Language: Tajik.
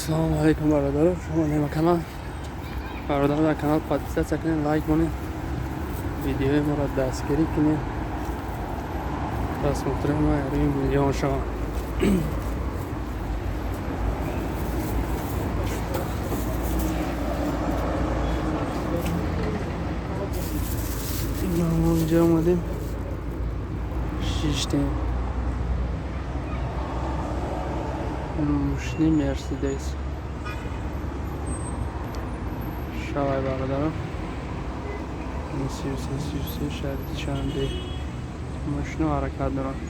Ассалому алайкум, бародаро, шумо нема канал. Бародаро, дар канал подписаться кунед, лайк монед, видеои моро дастгирӣ кунед, просмотр и мо рӯи миллион шаванд. Инҷа омадем, шиштем, мошини Мерседес шавай, бародаро. 33 33, шаҳри Душанбе. Мошино ҳаракат доранд.